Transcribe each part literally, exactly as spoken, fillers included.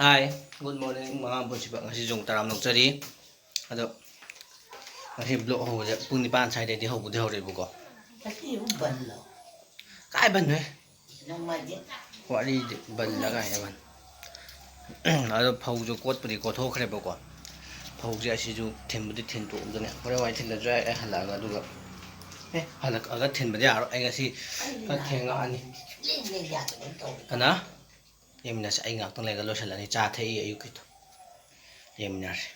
Hi, good morning, ꯃꯃꯥ ꯄꯨꯟꯁꯤꯕ꯫ ꯉꯁꯤ June ꯇꯔꯥ ꯂꯧꯖꯔꯤ꯫ ꯑꯗꯣ ꯉꯁꯤ vlog ꯍꯧꯕꯁꯦ ꯄꯨꯡ ꯅꯤꯄꯥꯟ ꯁ꯭ꯋꯥꯏꯗꯩꯗꯤ ꯍꯧꯕꯗꯤ ꯍꯧꯔꯦꯕꯀꯣ꯫ ꯉꯁꯤ ꯑꯃꯨꯛ ꯕꯟꯂꯣ? ꯀꯥꯏ ꯕꯟꯅꯣꯍꯦ? ꯅꯣꯡꯃꯥꯏꯖꯤꯡ꯫ ꯋꯥꯔꯤꯗꯤ ꯕꯟꯂ ꯀꯥꯏꯅ ꯕꯟ꯫ ꯑꯗꯣ ꯐꯧꯁꯨ ꯀꯣꯠꯄꯨꯗꯤ ꯀꯣꯠꯊꯣꯛꯈ꯭ꯔꯦꯕꯀꯣ꯫ ꯐꯧꯁꯦ ꯑꯁꯤꯁꯨ ꯊꯤꯟꯕꯨꯗꯤ ꯊꯤꯟꯗꯣꯛꯑꯝꯗꯣꯏꯅꯦ꯫ ꯍꯣꯔꯦꯟ ꯋꯥꯏ ꯊꯤꯜꯂꯁꯨ ꯌꯥꯏ, ꯑꯩ ꯍꯜꯂꯛꯑꯒ꯫ ꯑꯗꯨꯒ ꯑꯦ, ꯍꯜꯂꯛꯑꯒ ꯊꯤꯟꯕꯗꯤ ꯌꯥꯔꯣꯏ꯫ ꯑꯩ ꯉꯁꯤ ꯈꯔ ꯊꯦꯡꯉꯛꯑꯅꯤ꯫ ꯂꯦꯡ ꯂꯦꯡ ꯌꯥꯗꯕ ꯑꯃ ꯇꯧꯔꯦ꯫ ꯑꯅ ꯌꯦꯡꯃꯤꯟꯅꯁꯦ꯫ ꯑꯩ ꯉꯥꯛꯇꯪ ꯂꯩꯔꯒ ꯂꯣꯏꯁꯤꯜꯂꯅꯤ꯫ ꯆꯥ ꯊꯛꯏ ꯑꯌꯨꯛꯀꯤꯗꯣ꯫ ꯌꯦꯡꯃꯤꯟꯅꯔꯁꯦ꯫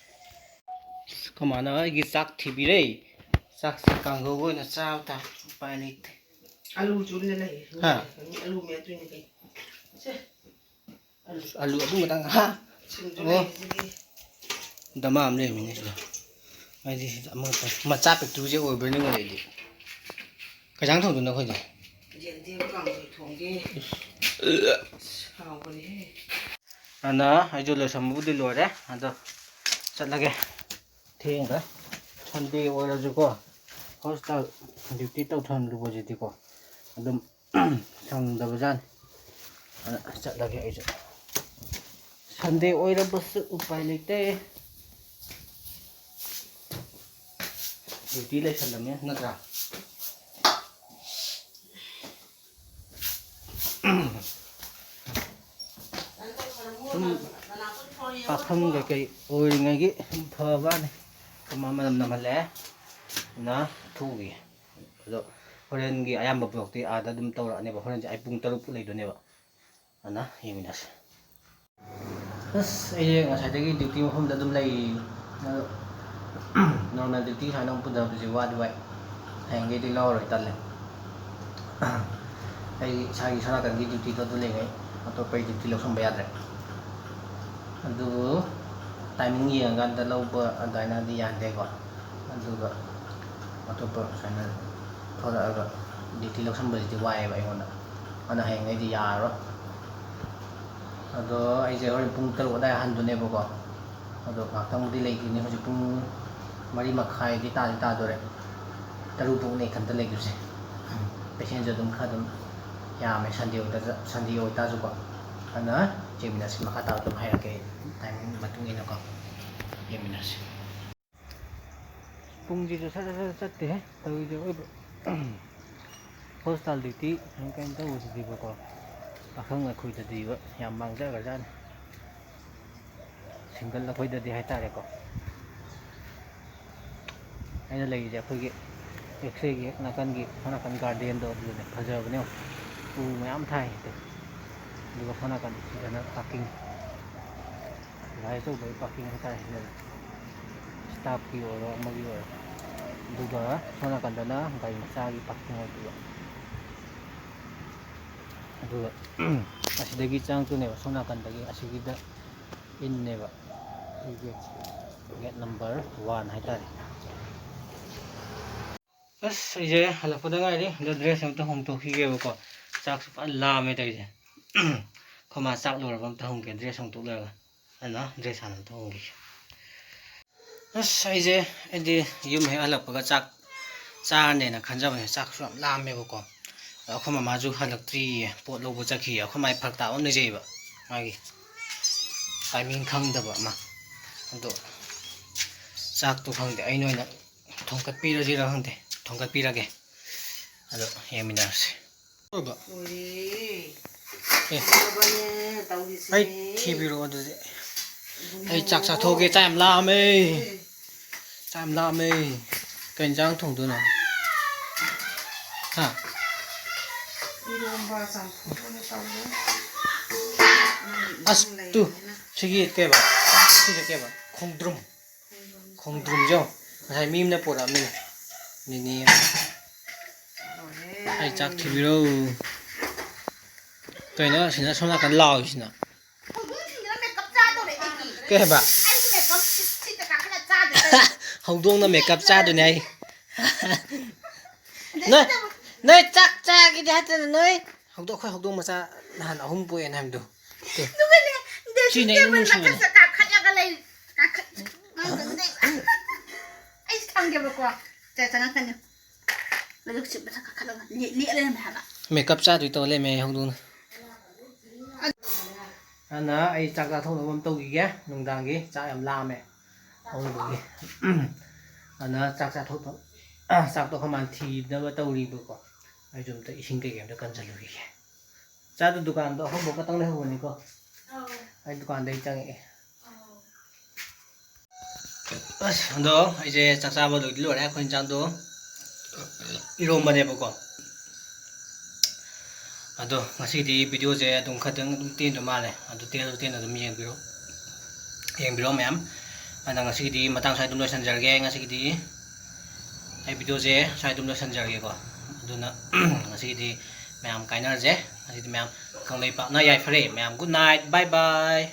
ꯑꯁ, ꯑꯩꯈꯣꯏ ꯃꯥꯅ ꯑꯩꯒꯤ ꯆꯥꯛ ꯊꯤꯕꯤꯔꯦ꯫ ꯆꯥꯛꯁꯦ ꯀꯥꯡꯍꯧꯒ ꯑꯣꯏꯅ ꯆꯥꯕ ꯇꯥꯔꯦ꯫ ꯎꯄꯥꯏ ꯂꯩꯇꯦ꯫ ꯑꯂꯨ ꯆꯨꯝꯅ ꯂꯩ꯫ ꯍꯥ? ꯑꯂꯨ ꯃꯦꯠꯇꯣꯏꯅꯤ ꯀꯩꯅꯣ꯫ ꯁꯦ꯫ ꯑꯂꯨ꯫ ꯑꯂꯨ ꯑꯗꯨ ꯈꯇꯪ꯫ ꯍꯥ? ꯁꯤꯡꯖꯨ ꯑꯣ꯫ ꯂꯩꯔꯤꯁꯤꯗꯤ꯫ ꯗꯃꯥ ꯑꯃ ꯂꯩꯔꯝꯃꯤꯅꯦ ꯁꯤꯗ꯫ ꯑꯩꯗꯤ ꯁꯤꯗ ꯑꯃꯈꯛꯇꯪ꯫ ꯃꯆꯥ ꯄꯤꯛꯇ꯭ꯔꯨꯁꯦ ꯑꯣꯏꯕ꯭ꯔꯥ ꯅꯤꯡꯉꯨꯔꯦ ꯑꯩꯗꯤ꯫ ꯀꯩ ꯏꯟꯖꯥꯡ ꯊꯣꯡꯗꯣꯏꯅꯣ ꯑꯩꯈꯣꯏꯗꯤ? ꯌꯦꯟꯗꯦꯝ ꯀꯥꯡꯁꯣꯏ ꯊꯣꯡꯒꯦ꯫ ꯏꯁ꯫ ꯑꯁ, ꯍꯥꯎꯕꯅꯦꯍꯦ꯫ ꯑꯗꯨꯅ ꯑꯩꯁꯨ ꯂꯣꯏꯁꯟꯕꯕꯨꯗꯤ ꯂꯣꯏꯔꯦ꯫ ꯑꯗꯣ ꯆꯠꯂꯒꯦ꯫ ꯊꯦꯡꯈ꯭ꯔꯦ꯫ Sunday ꯑꯣꯏꯔꯁꯨꯀꯣ, hospital duty ꯇꯧꯊꯍꯜꯂꯨꯕꯁꯤꯗꯤꯀꯣ, ꯑꯗꯨꯝ ꯁꯪꯗꯕꯖꯥꯠꯅꯤ꯫ ꯑꯗꯨꯅ ꯆꯠꯂꯒꯦ ꯑꯩꯁꯨ꯫ Sunday ꯑꯣꯏꯔꯕꯁꯨ ꯎꯄꯥꯏ ꯂꯩꯇꯦ꯫ Duty ꯂꯩꯁꯜꯂꯝꯃꯦ ꯅꯠꯇ꯭ꯔꯥ? ꯁꯨꯝ ꯄꯥꯈꯪ ꯀꯩꯀꯩ ꯑꯣꯏꯔꯤꯉꯩꯒꯤ ꯁꯨꯝ ꯐꯕꯅꯤ꯫ ꯀꯃ-, ꯃꯅꯝ ꯅꯝꯍꯜꯂꯛꯑꯦ꯫ ꯑꯗꯨꯅ ꯊꯣꯛꯎꯈꯤꯒꯦ꯫ ꯑꯗꯣ ꯍꯣꯔꯦꯟꯒꯤ ꯑꯌꯥꯝꯕ vlogꯇꯤ ꯑꯥꯗ ꯑꯗꯨꯝ ꯇꯧꯔꯛꯑꯅꯦꯕ꯫ ꯍꯣꯔꯦꯟꯁꯦ ꯑꯩ ꯄꯨꯡ ꯇꯔꯨꯛ ꯂꯩꯗꯣꯏꯅꯦꯕ꯫ ꯑꯗꯨꯅ ꯌꯦꯡꯃꯤꯟꯅꯁꯦ꯫ ꯑꯁ, ꯑꯩꯁꯦ ꯉꯁꯥꯏꯗꯒꯤ duty ꯃꯐꯝꯗ ꯑꯗꯨꯝ ꯂꯩꯔꯤ꯫ ꯑꯗꯣ normal duty ꯁꯨꯃꯥꯏꯅ ꯑꯃꯨꯛ ꯄꯨꯊꯕꯁꯦ ꯋꯥꯗꯤ ꯋꯥꯏ꯫ ꯍꯌꯦꯡꯗꯩꯗꯤ ꯂꯧꯔꯔꯣꯏ, ꯇꯜꯂꯦ꯫ ꯑꯩ ꯏꯁꯥꯒꯤ ꯁꯣꯝ ꯅꯥꯀꯟꯒꯤ dutyꯗꯣ ꯑꯗꯨ ꯂꯩꯉꯩ ꯑꯇꯣꯞꯄꯒꯤ duty ꯂꯧꯁꯟꯕ ꯌꯥꯗ꯭ꯔꯦ꯫ ꯑꯗꯨꯕꯨ timing ꯌꯦꯡꯉꯀꯥꯟꯗ ꯂꯧꯕ ꯑꯗꯨꯃꯥꯏꯅꯗꯤ ꯌꯥꯍꯟꯗꯦꯀꯣ꯫ ꯑꯗꯨꯒ ꯑꯇꯣꯞꯄ ꯁꯨꯃꯥꯏꯅ ꯊꯣꯛꯂꯛꯑꯒ duty ꯂꯧꯁꯟꯕꯁꯤꯗꯤ ꯋꯥꯏꯌꯦꯕ ꯑꯩꯉꯣꯟꯗ꯫ ꯑꯗꯨꯅ ꯍꯌꯦꯡꯗꯩꯗꯤ ꯌꯥꯔꯔꯣꯏ꯫ ꯑꯗꯣ ꯑꯩꯁꯦ ꯍꯣꯔꯦꯟ ꯄꯨꯡ ꯇꯔꯨꯛ ꯑꯗꯥꯏ ꯍꯟꯗꯣꯏꯅꯦꯕꯀꯣ꯫ ꯑꯗꯣ ꯉꯥꯛꯇꯪꯕꯨꯗꯤ ꯂꯩꯈꯤꯅꯤ꯫ ꯍꯧꯖꯤꯛ ꯄꯨꯡ ꯃꯔꯤ ꯃꯈꯥꯏꯗꯤ ꯇꯥꯗꯤ ꯇꯥꯗꯣꯔꯦ꯫ ꯇꯔꯨꯛ ꯐꯥꯎꯅꯦ ꯏꯊꯟꯇ ꯂꯩꯗꯣꯏꯁꯦ꯫ Patientꯁꯨ ꯑꯗꯨꯝ ꯈꯔ ꯑꯗꯨꯝ ꯌꯥꯝꯃꯦ, Sunday ꯑꯣꯏꯇꯥ-, Sunday ꯑꯣꯏꯇꯥꯔꯁꯨꯀꯣ꯫ ꯑꯗꯨꯅ ꯌꯦꯡꯃꯤꯟꯅꯁꯤ, ꯃꯈꯥ ꯇꯥꯕ ꯑꯗꯨꯝ ꯍꯥꯏꯔꯛꯀꯦ ꯑꯩ, ꯇꯥꯏꯃꯤꯡ ꯃꯇꯨꯡ ꯏꯟꯅꯀꯣ꯫ ꯌꯦꯡꯃꯤꯟꯅꯁꯤ꯫ ꯄꯨꯡꯁꯤꯁꯨ ꯁꯠ ꯁꯠ ꯁꯠ ꯆꯠꯇꯦꯍꯦ ꯇꯧꯔꯤꯁꯦ ꯑꯣꯏꯕ꯫ ꯍꯣꯁꯄꯤꯇꯥꯜ ꯗ꯭ꯌꯨꯇꯤ ꯀꯩꯅꯣ ꯇꯧꯕꯁꯤꯗꯤꯕꯀꯣ, ꯄꯥꯈꯪ ꯑꯩꯈꯣꯏꯗꯗꯤꯕ ꯌꯥꯝ ꯃꯥꯡꯖꯈ꯭ꯔꯖꯥꯠꯅꯤ꯫ ꯁꯤꯡꯒꯜ ꯑꯩꯈꯣꯏꯗꯗꯤ ꯍꯥꯏꯇꯥꯔꯦꯀꯣ꯫ ꯑꯩꯅ ꯂꯩꯔꯤꯁꯦ ꯑꯩꯈꯣꯏꯒꯤ ꯑꯦꯛꯁ ꯔꯦꯒꯤ ꯍꯦꯛ ꯅꯥꯀꯟꯒꯤ, ꯁꯣꯝ ꯅꯥꯀꯟ ꯒꯥꯔꯗꯦꯟꯗꯣ ꯑꯗꯨꯗꯅꯦ꯫ ꯐꯖꯕꯅꯦ ꯌꯦꯡꯉꯣ꯫ ꯎ ꯃꯌꯥꯝ ꯊꯥꯏ ꯁꯤꯗ꯫ ꯑꯗꯨꯒ ꯁꯣꯝ ꯅꯥꯀꯟ ꯁꯤꯗꯅ ꯄꯥꯔꯀꯤꯡ, ꯒꯥꯔꯤ ꯑꯆꯧꯕꯒꯤ ꯄꯥꯔꯀꯤꯡ ꯍꯥꯏꯇꯥꯔꯦ ꯁꯤꯗꯅ꯫ ꯁ꯭ꯇꯥꯐꯀꯤ ꯑꯣꯏꯔꯣ ꯑꯃꯒꯤ ꯑꯣꯏꯔꯣ꯫ ꯑꯗꯨꯒ ꯁꯣꯝ ꯅꯥꯀꯟꯗꯅ ꯒꯥꯔꯤ ꯃꯆꯥꯒꯤ ꯄꯥꯔꯀꯤꯡ ꯑꯣꯏꯗꯣꯏꯕ꯫ ꯑꯗꯨꯒ ꯑꯁꯤꯗꯒꯤ ꯆꯪꯉꯛꯇꯣꯏꯅꯦꯕ, ꯁꯣꯝ ꯅꯥꯀꯟꯗꯒꯤ ꯑꯁꯤꯒꯤꯗ ꯏꯟꯅꯦꯕ꯫ ꯁꯤ ꯒꯦꯠꯁꯦ, ꯒꯦꯠ ꯅꯝꯕꯔ ꯋꯥꯟ ꯍꯥꯏꯇꯥꯔꯦ꯫ ꯑꯁ, ꯑꯩꯁꯦ ꯍꯜꯂꯛꯄꯗ ꯉꯥꯏꯔꯤ꯫ ꯑꯗꯣ ꯗ꯭ꯔꯦꯁ ꯑꯝꯇ ꯍꯣꯡꯗꯣꯛꯈꯤꯒꯦꯕꯀꯣ꯫ ꯆꯥꯛꯁꯨ ꯐꯖꯅ ꯂꯥꯝꯃꯦ ꯇꯧꯔꯤꯁꯦ꯫ ꯑꯩꯈꯣꯏ ꯃꯥ ꯆꯥꯛ ꯂꯣꯏꯔꯕ ꯑꯝꯇ ꯍꯪꯒꯦ, ꯗ꯭ꯔꯦꯁ ꯍꯣꯡꯗꯣꯛ ꯂꯣꯏꯔꯒ꯫ ꯑꯗꯨꯅ ꯗ꯭ꯔꯦꯁ ꯍꯥꯟꯅ ꯑꯝꯇ ꯍꯣꯡꯈꯤꯒꯦ꯫ ꯑꯁ, ꯑꯩꯁꯦ, ꯑꯩꯗꯤ ꯌꯨꯝ ꯍꯦꯛ ꯍꯜꯂꯛꯄꯒ ꯆꯥꯛ ꯆꯥꯔꯅꯦꯅ ꯈꯟꯖꯕꯅꯦ꯫ ꯆꯥꯛꯁꯨ ꯌꯥꯝ ꯂꯥꯝꯃꯦꯕꯀꯣ꯫ ꯑꯗꯣ ꯑꯩꯈꯣꯏ ꯃꯃꯥꯁꯨ ꯍꯜꯂꯛꯇ꯭ꯔꯤꯌꯦ, ꯄꯣꯠ ꯂꯧꯕ ꯆꯠꯈꯤꯌꯦ꯫ ꯑꯩꯈꯣꯏ ꯃꯥꯒꯤ ꯐꯔꯛ ꯇꯥꯕ ꯑꯃ ꯂꯩꯖꯩꯑꯕ, ꯃꯥꯒꯤ ꯇꯥꯏꯃꯤꯡ ꯈꯪꯗꯕ ꯑꯃ꯫ ꯑꯗꯣ ꯆꯥꯛꯇꯣ ꯈꯪꯗꯦ, ꯑꯩꯅ ꯑꯣꯏꯅ ꯊꯣꯡꯒꯠꯄꯤꯔꯁꯤꯔ ꯈꯪꯗꯦ, ꯊꯣꯡꯒꯠꯄꯤꯔꯒꯦ꯫ ꯑꯗꯣ ꯌꯦꯡꯃꯤꯟꯅꯔꯁꯤ꯫ ꯑꯣꯏꯕ꯫ ꯂꯣꯏꯔꯦ꯫ ꯑꯦ꯫ ꯂꯣꯏꯔꯕꯅꯦ ꯇꯧꯔꯤꯁꯦ꯫ ꯑꯩ ꯊꯤꯕꯤꯔꯛꯑꯣ ꯑꯗꯨꯗꯤ꯫ ꯏꯕꯨꯡꯉꯣ꯫ ꯑꯩ ꯆꯥꯛ ꯆꯥꯊꯣꯛꯑꯒꯦ, ꯆꯥꯛ ꯌꯥꯝ ꯂꯥꯝꯃꯦ꯫ ꯑꯦ꯫ ꯆꯥꯛ ꯌꯥꯝ ꯂꯥꯝꯃꯦ꯫ ꯀꯩ ꯌꯦꯟꯖꯥꯡ ꯊꯣꯡꯗꯣꯏꯅꯣ? ꯍꯥ? ꯏꯔꯣꯝꯕ, ꯆꯝꯐꯨꯠ ꯑꯣꯏꯅ ꯇꯧꯔꯦ꯫ ꯑꯁ, ꯇꯨ, ꯁꯤꯒꯤ ꯀꯩꯕ? ꯁꯤꯁꯦ ꯀꯩꯕ? ꯈꯣꯡꯗ꯭ꯔꯨꯝ꯫ ꯈꯣꯡꯗ꯭ꯔꯨꯝꯁꯦ ꯌꯦꯡꯉꯣ꯫ ꯉꯁꯥꯏ ꯃꯤ ꯑꯃꯅ ꯄꯨꯔꯛꯑꯝꯃꯤꯅꯦ꯫ ꯅꯤꯅꯦ꯫ ꯑꯩ ꯆꯥꯛ ꯊꯤꯕꯤꯔꯣ꯫ ꯀꯩꯅꯣ ꯑꯁꯤꯅ ꯁꯣꯝ ꯅꯥꯀꯟ ꯂꯥꯎꯔꯤꯁꯤꯅ? ꯍꯧꯗꯣꯡꯁꯤꯡꯁꯤꯅ ꯃꯦꯀꯞ ꯆꯥꯗꯧꯔꯦ ꯑꯩꯒꯤ꯫ ꯀꯩ ꯍꯥꯏꯕ? ꯑꯩꯒꯤ ꯃꯦꯀꯞ ꯁꯤꯠ-, ꯁꯤꯠꯇ ꯀꯥꯈꯠꯂ ꯆꯥꯗꯣꯏ ꯇꯧꯔꯤꯅꯦ꯫ ꯍꯧꯗꯣꯡꯅ ꯃꯦꯀꯞ ꯆꯥꯗꯣꯏꯅꯦ ꯍꯥꯏ꯫ ꯅꯣꯏ, ꯅꯣꯏ ꯆꯥꯛ ꯆꯥꯒꯦꯗꯤ ꯍꯥꯏꯗꯅ ꯅꯣꯏ꯫ ꯍꯧꯗꯣꯡ, ꯑꯩꯈꯣꯏ ꯍꯧꯗꯣꯡ ꯃꯆꯥ ꯅꯍꯥꯟ ꯑꯍꯨꯝ ꯄꯣꯛꯑꯦꯅ ꯍꯥꯏꯕꯗꯣ꯫ ꯇꯨ꯫ ꯑꯗꯨꯒꯅꯦ, ꯁꯤꯅꯦ ꯗ꯭ꯔꯦꯁꯤꯡ ꯇꯦꯕꯜ ꯏꯃꯨꯡ ꯁꯤꯅꯦ꯫ ꯃꯊꯛꯇ ꯀꯥꯈꯠꯂꯒ ꯂꯩ-, ꯀꯥꯈꯠ-, ꯑꯩ ꯊꯝꯒꯦꯕꯀꯣ꯫ ꯆꯦ, ꯆꯪꯉꯛꯀꯅꯤ꯫ ꯂꯣꯏꯅ ꯁꯤ ꯃꯊꯛ ꯀꯥꯈꯠꯂꯒ ꯂꯦ-, ꯂꯦꯛꯑ ꯂꯩꯔꯝꯃꯦ ꯍꯥꯏꯕ꯫ ꯃꯦꯀꯞ ꯆꯥꯗꯣꯏ ꯇꯧ ꯂꯩꯔꯝꯃꯦ ꯍꯧꯗꯣꯡꯅ꯫ ꯑꯗꯨꯅ ꯑꯩ ꯆꯥꯛ ꯆꯥꯊꯣꯛꯅꯕ ꯑꯃ ꯇꯧꯈꯤꯒꯦ꯫ ꯅꯨꯡꯗꯥꯡꯒꯤ ꯆꯥꯛ ꯌꯥꯝ ꯂꯥꯝꯃꯦ꯫ ꯍꯧꯕꯒꯤ꯫ ꯑꯗꯨꯅ ꯆꯥꯛ ꯆꯥꯊꯣꯛ-, ꯆꯥꯛꯇꯣ ꯑꯩꯈꯣꯏ ꯃꯥꯅ ꯊꯤꯅꯕ ꯇꯧꯔꯤꯕꯀꯣ꯫ ꯑꯩꯁꯨ ꯑꯝꯇ ꯏꯁꯤꯡ ꯀꯩꯀꯩ ꯑꯝꯇ ꯀꯟꯁꯤꯜꯂꯨꯈꯤꯒꯦ꯫ ꯆꯥꯗꯣ ꯗꯨꯀꯥꯟꯗꯣ ꯑꯍꯨꯝꯐꯥꯎ ꯈꯛꯇꯪ ꯂꯩꯍꯧꯕꯅꯤꯀꯣ꯫ ꯑꯧ꯫ ꯑꯩ ꯗꯨꯀꯥꯟꯗꯩ ꯆꯪꯉꯛꯑꯦ꯫ ꯑꯧ꯫ ꯑꯁ, ꯑꯗꯣ ꯑꯩꯁꯦ ꯆꯥꯛ ꯆꯥꯕ ꯂꯣꯏꯗꯤ ꯂꯣꯏꯔꯦ꯫ ꯑꯩꯈꯣꯏ ꯏꯟꯁꯥꯡꯗꯣ ꯏꯔꯣꯝꯕꯅꯦꯕꯀꯣ꯫ ꯑꯗꯣ ꯉꯁꯤꯗꯤ videoꯁꯦ ꯑꯗꯨꯝ ꯈꯇꯪ ꯑꯗꯨꯝ ꯇꯦꯟꯗꯧ ꯃꯥꯜꯂꯦ꯫ ꯑꯗꯨ ꯇꯦꯟꯅ ꯇꯦꯟꯅ ꯑꯗꯨꯝ ꯌꯦꯡꯕꯤꯔꯣ, ꯌꯦꯡꯕꯤꯔꯣ ꯃꯌꯥꯝ꯫ ꯑꯗ ꯉꯁꯤꯒꯤꯗꯤ ꯃꯇꯥꯡ ꯁ꯭ꯋꯥꯏ ꯑꯗꯨꯝ ꯂꯣꯏꯁꯤꯟꯖꯔꯒꯦ꯫ ꯉꯁꯤꯒꯤꯗꯤ ꯑꯩ videoꯁꯦ ꯁ꯭ꯋꯥꯏ ꯑꯗꯨꯝ ꯂꯣꯏꯁꯤꯟꯖꯔꯒꯦꯀꯣ꯫ ꯑꯗꯨꯅ ꯉꯁꯤꯒꯤꯗꯤ ꯃꯌꯥꯝ ꯀꯥꯏꯅꯔꯁꯦ꯫ ꯉꯁꯤꯗꯤ ꯃꯌꯥꯝ ꯀꯪꯂꯩꯄꯥꯛꯅ ꯌꯥꯏꯐꯔꯦ꯫ ꯃꯌꯥꯝ good night, bye bye꯫